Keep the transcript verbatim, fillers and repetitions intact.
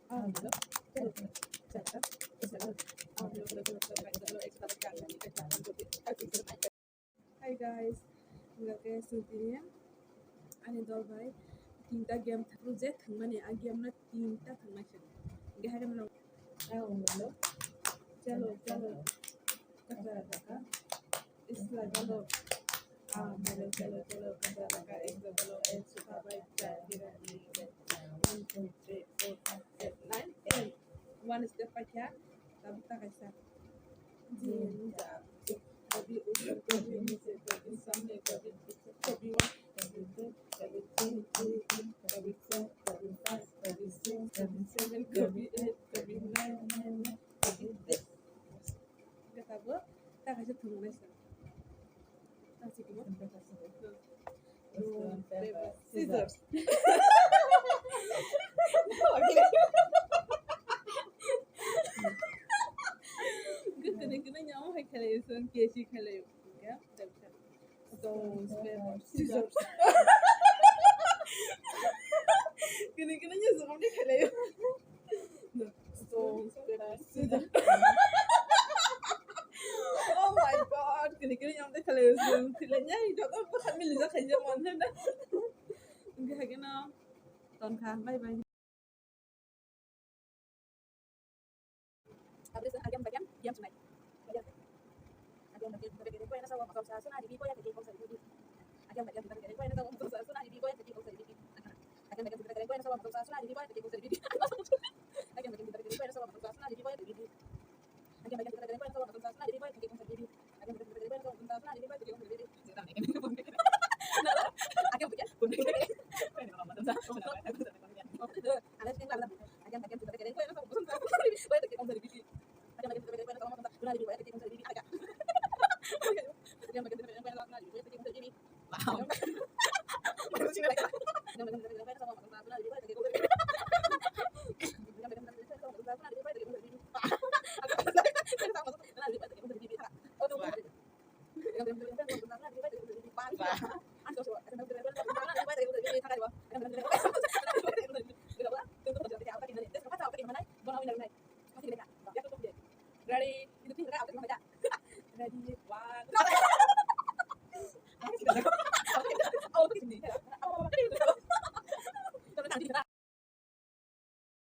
Hi guys, hingkha khe chwng tini ani dol bai tinta game thangwi je thwngmani, a game no tinta thwngmani. Hingkhe haino chalo, chalo, kaka, kaka, isla chalo, ah, chalo, chalo, chalo, kaka, kaka, isla chalo, ek, suka, bai, char, gira, gira, one, two, three, four, five, six, nine, ten. One step paikha, tabuk ta kaisa. Jin, jang, jin. Kabi, ulo, kabi, nise, kabi, samne, kabi, pisa, kabi, one, kabi, two, kabi, three, three, three, kabi, four, kabi, five, kabi, six, kabi, seven, kabi, eight, kabi, nine, nine, nine, kabi, ten. Hingkhe tabuk ta kaisa thwngmani sir. Ta sikimo. Stone, paper, scissors. Kwthwini kwthwini omo hai khlai, stone, kesi khlai. Ya, stone, paper, scissors. Kwthwini kwthwini omo hai khlai. Stone, paper, scissors. Oh my God, kini kini yang teh khalai usung, khalai nyai, joto bukan milih lah khaja mon na. Enggak kena, ton kha, bye bye. Habis agiam bagiam, diam sunai. Agiam bagiam, kita kira kau yang sama, kau sama, sana di bawah, kita kau sama di bawah. Agiam bagiam, kita kira kau yang sama, kau sama, sana di bawah, kita kau sama di bawah. Ready? Ready? One.